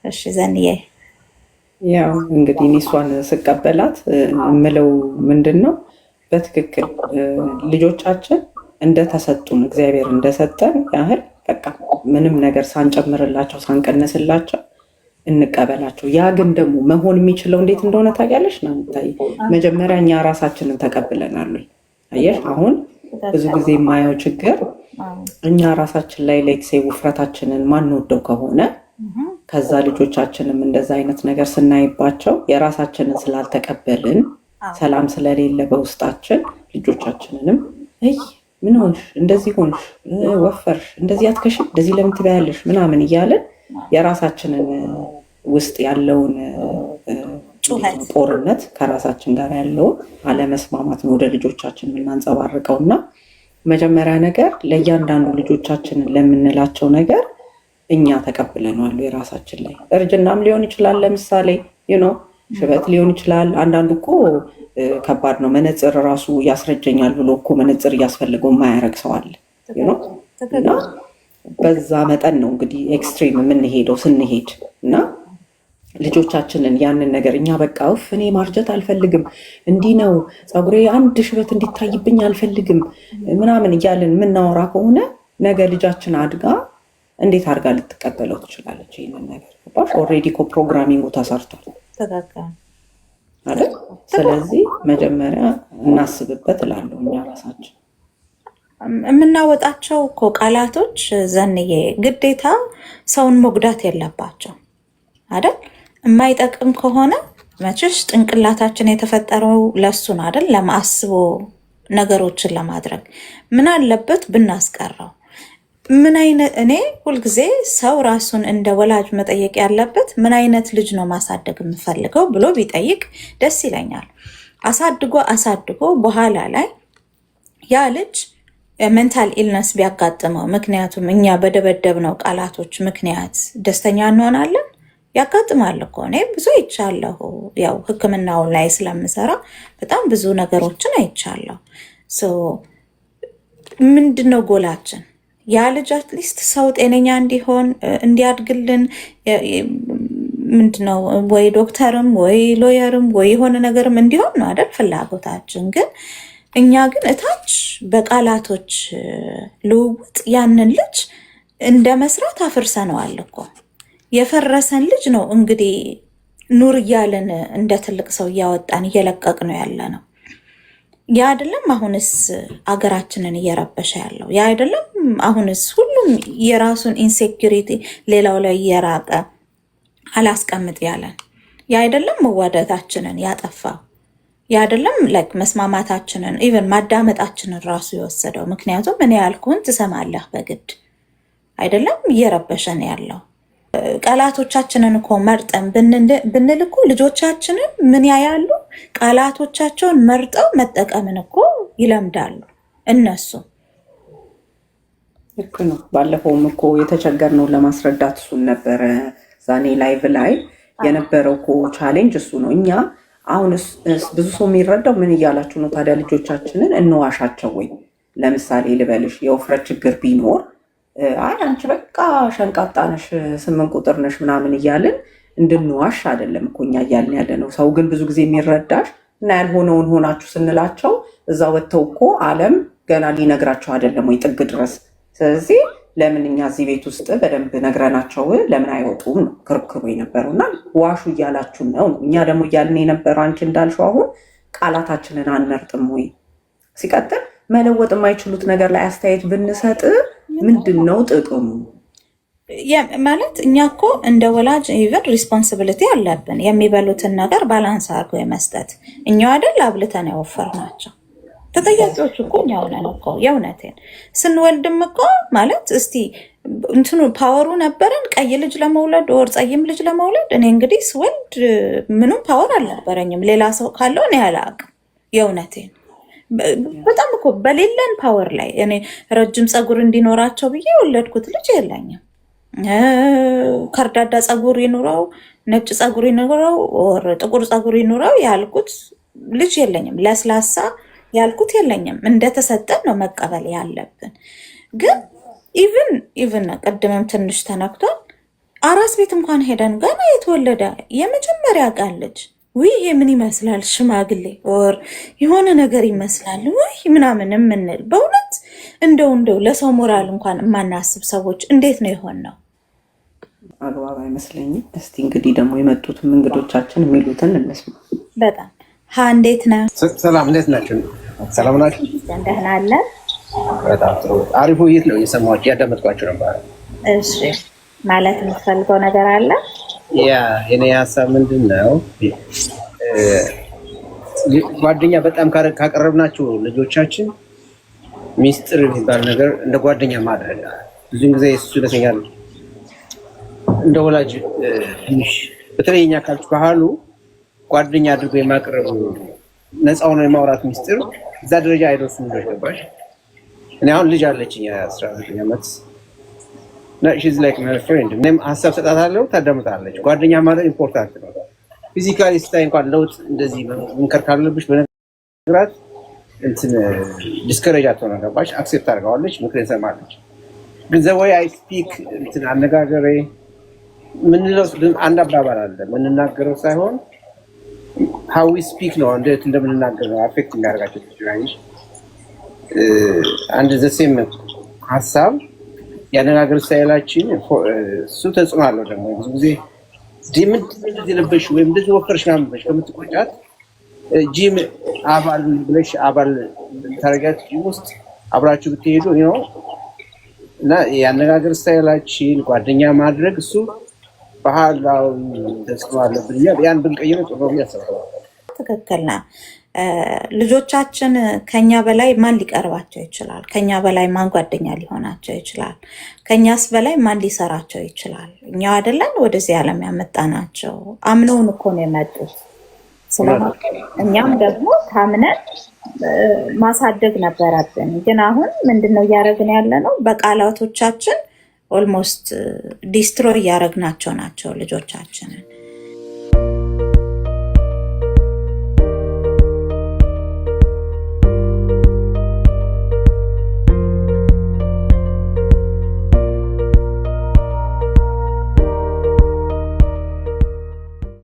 እሺ ዘንዬ። ያው እንግዲህ እኔ እሷን ስቀበላት የምለው ምንድን ነው፣ በትክክል ልጆቻችን እንደተሰጡን፣ እግዚአብሔር እንደሰጠን ያህል በቃ ምንም ነገር ሳንጨምርላቸው ሳንቀንስላቸው እንቀበላቸው። ያ ግን ደግሞ መሆን የሚችለው እንዴት እንደሆነ ታውቂያለሽ? ነው የሚታይ መጀመሪያ እኛ ራሳችንን ተቀብለናል ወይ? አየሽ፣ አሁን ብዙ ጊዜ የማየው ችግር እኛ ራሳችን ላይ፣ let's say ውፍረታችንን ማንወደው ከሆነ፣ ከዛ ልጆቻችንም እንደዛ አይነት ነገር ስናይባቸው፣ የራሳችንን ስላልተቀበልን፣ ሰላም ስለሌለ በውስጣችን፣ ልጆቻችንንም እይ ምን ሆንሽ፣ እንደዚህ ሆንሽ፣ ወፈርሽ፣ እንደዚህ አትከሽ፣ እንደዚህ ለምን ትበያለሽ ምናምን እያልን የራሳችንን ውስጥ ያለውን ጩኸት ጦርነት፣ ከራሳችን ጋር ያለውን አለመስማማት ነው ወደ ልጆቻችን የምናንጸባርቀው። እና መጀመሪያ ነገር ለእያንዳንዱ ልጆቻችንን ለምንላቸው ነገር እኛ ተቀብለነዋል። የራሳችን ላይ እርጅናም ሊሆን ይችላል። ለምሳሌ ሽበት ሊሆን ይችላል። አንዳንዱ እኮ ከባድ ነው። መነፅር ራሱ ያስረጀኛል ብሎ እኮ መነፅር እያስፈልገው የማያደርግ ሰው አለ። እና በዛ መጠን ነው እንግዲህ extreme የምንሄደው ስንሄድ። እና ልጆቻችንን ያንን ነገር እኛ በቃ ውፍ እኔ ማርጀት አልፈልግም፣ እንዲህ ነው ፀጉሬ፣ አንድ ሽበት እንዲታይብኝ አልፈልግም ምናምን እያልን የምናወራ ከሆነ ነገ ልጃችን አድጋ እንዴት አድርጋ ልትቀበለው ትችላለች? ይህንን ነገር ገባሽ? Already እኮ programming ኡ ተሰርቷል አይደል? ስለዚህ መጀመሪያ እናስብበት እላለሁ እኛ ራሳችን። የምናወጣቸው እኮ ቃላቶች ዘንዬ ግዴታ ሰውን መጉዳት የለባቸው አይደል? የማይጠቅም ከሆነ መችሽ ጭንቅላታችን የተፈጠረው ለሱ ነው አይደል? ለማስቦ ነገሮችን ለማድረግ ምን አለበት ብናስቀረው? ምን አይነት፣ እኔ ሁልጊዜ ሰው ራሱን እንደ ወላጅ መጠየቅ ያለበት ምን አይነት ልጅ ነው ማሳደግ የምፈልገው ብሎ ቢጠይቅ ደስ ይለኛል። አሳድጎ አሳድጎ በኋላ ላይ ያ ልጅ mental illness ቢያጋጥመው፣ ምክንያቱም እኛ በደበደብነው ቃላቶች ምክንያት፣ ደስተኛ እንሆናለን? ያጋጥማል እኮ፣ እኔ ብዙ አይቻለሁ። ያው ሕክምናው ላይ ስለምሰራ በጣም ብዙ ነገሮችን አይቻለሁ። ምንድን ነው ጎላችን? ያ ልጅ at least ሰው ጤነኛ እንዲሆን፣ እንዲያድግልን፣ ምንድነው ወይ ዶክተርም ወይ lawyer ም ወይ የሆነ ነገርም እንዲሆን ነው አይደል ፍላጎታችን። ግን እኛ ግን እታች በቃላቶች ልውውጥ ያንን ልጅ እንደ መስራት አፍርሰነዋል እኮ። የፈረሰን ልጅ ነው እንግዲህ ኑር እያልን እንደ ትልቅ ሰው እያወጣን እየለቀቅ ነው ያለ ነው። ያ አይደለም አሁንስ አገራችንን እየረበሸ ያለው? ያ አይደለም አሁንስ ሁሉም የራሱን insecurity ሌላው ላይ እየራቀ አላስቀምጥ ያለን? ያ አይደለም መዋደዳችንን ያጠፋው? ያ አይደለም like መስማማታችንን even ማዳመጣችንን ራሱ የወሰደው? ምክንያቱም እኔ ያልኩህን ትሰማለህ በግድ አይደለም እየረበሸን ያለው። ቃላቶቻችንን እኮ መርጠን ብንል እኮ ልጆቻችንን ምን ያያሉ? ቃላቶቻቸውን መርጠው መጠቀምን እኮ ይለምዳሉ እነሱ። ልክ ነው። ባለፈውም እኮ የተቸገርነው ለማስረዳት እሱን ነበረ። ዛኔ live ላይ የነበረው እኮ challenge እሱ ነው። እኛ አሁን ብዙ ሰው የሚረዳው ምን እያላችሁ ነው ታዲያ፣ ልጆቻችንን እንዋሻቸው ወይ? ለምሳሌ ልበልሽ፣ የውፍረት ችግር ቢኖር አይ አንቺ በቃ ሸንቃጣ ነሽ፣ 8 ቁጥር ነሽ ምናምን እያልን እንድንዋሽ አይደለም እኮ እኛ እያልን ያለ ነው። ሰው ግን ብዙ ጊዜ የሚረዳሽ እና ያልሆነውን ሆናችሁ ስንላቸው እዛ ወጥተው እኮ ዓለም ገና ሊነግራቸው አይደለም ወይ ጥግ ድረስ? ስለዚህ ለምን እኛ እዚህ ቤት ውስጥ በደንብ ነግረናቸው ለምን አይወጡም ነው ክርክሩ የነበረው። እና ዋሹ እያላችሁ ነው። እኛ ደግሞ እያልን የነበረው አንቺ እንዳልሽው አሁን ቃላታችንን አንመርጥም ወይ? ሲቀጥል መለወጥ የማይችሉት ነገር ላይ አስተያየት ብንሰጥ ምንድን ነው ጥቅሙ? ማለት እኛ እኮ እንደ ወላጅ even responsibility አለብን የሚበሉትን ነገር balance አድርጎ የመስጠት። እኛው አይደል አብልተን ያወፈርናቸው? ተጠያቂዎች እኮ እኛው ነን እኮ። የእውነቴን ስንወልድም እኮ ማለት እስቲ እንትኑ power ኡ ነበረን ቀይ ልጅ ለመውለድ or ጠይም ልጅ ለመውለድ? እኔ እንግዲህ ስወልድ ምንም power አልነበረኝም። ሌላ ሰው ካለው እኔ አላውቅም። የእውነቴን በጣም እኮ በሌለን power ላይ እኔ ረጅም ፀጉር እንዲኖራቸው ብዬ የወለድኩት ልጅ የለኝም። ከርዳዳ ፀጉር ይኑረው፣ ነጭ ፀጉር ይኑረው፣ or ጥቁር ፀጉር ይኑረው ያልኩት ልጅ የለኝም። ለስላሳ ያልኩት የለኝም። እንደተሰጠን ነው መቀበል ያለብን። ግን even ቅድምም ትንሽ ተነክቷል። አራስ ቤት እንኳን ሄደን ገና የተወለደ የመጀመሪያ ቃል ልጅ ውይ ይሄ ምን ይመስላል ሽማግሌ or የሆነ ነገር ይመስላል ውይ ምናምን የምንል፣ በእውነት እንደው ለሰው ሞራል እንኳን የማናስብ ሰዎች እንዴት ነው የሆንነው? አግባብ አይመስለኝም። እስቲ እንግዲህ ደግሞ የመጡትም እንግዶቻችን የሚሉትን እንስማ። በጣም እንዴት ነህ? ሰላም፣ እንዴት ናቸው? ሰላም ናቸው? ደህና አለን። በጣም ጥሩ። አሪፍ ውይይት ነው፣ እየሰማኋቸው እያዳመጥኳቸው ነበር። እሺ፣ ማለት የምትፈልገው ነገር አለ? Yeah፣ የኔ ሀሳብ ምንድን ነው፣ ጓደኛ በጣም ካቀረብናቸው ልጆቻችን ሚስጥር የሚባል ነገር እንደ ጓደኛ ማድረግ ብዙን ጊዜ እሱ ይመስለኛል እንደ ወላጅ ትንሽ በተለይ የኛ culture ባህሉ ጓደኛ አድርጎ የማቅረብ፣ ነፃ ሆኖ የማውራት ሚስጥር እዛ ደረጃ አይደርሱም ልጆች፣ ገባሽ? እኔ አሁን ልጅ አለችኝ የ19 ዓመት። She's like my friend። እኔም ሀሳብ ሰጣታለሁ፣ ታዳምጣለች። ጓደኛ ማለት important ነው። Physically ስታይ እንኳን ለውጥ እንደዚህ ምንከር ካለብሽ በነግራት እንትን discourage አትሆንም፣ ገባሽ? Accept አድርገዋለች፣ ምክሬን ሰማለች። ግን the way I speak፣ እንትን አነጋገሬ ምንለው አንድ አባባል አለ፣ የምንናገረው ሳይሆን how we speak ነው፣ እንዴት እንደምንናገር ነው affect የሚያደርጋቸው። አንድ the same ሀሳብ የአነጋገር style ኣችን እሱ ተጽዕኖ አለው። ደግሞ ብዙ ጊዜ ምንድን እንደዚህ ለበሽ ወይም እንደዚህ ወፈርሽ ምናምን ብለሽ ከምትቆጫት ጂም አባል ብለሽ አባል ታደርጊያት፣ ጂም ውስጥ አብራችሁ ብትሄዱ ነው። እና የአነጋገር style ኣችን ጓደኛ ማድረግ እሱ ባህላዊ ተጽዕኖ አለብን። ያን ብንቀይረው ጥሩ ነው ብዬ አስባለሁ። ትክክል ነህ። ልጆቻችን ከኛ በላይ ማን ሊቀርባቸው ይችላል? ከኛ በላይ ማን ጓደኛ ሊሆናቸው ይችላል? ከኛስ በላይ ማን ሊሰራቸው ይችላል? እኛው አይደለን ወደዚህ ዓለም ያመጣናቸው? አምነውን እኮ ነው የመጡት። ስለሆነ እኛም ደግሞ ታምነን ማሳደግ ነበረብን። ግን አሁን ምንድነው እያደረግን ያለ ነው? በቃላቶቻችን almost destroy እያደረግናቸው ናቸው ልጆቻችንን።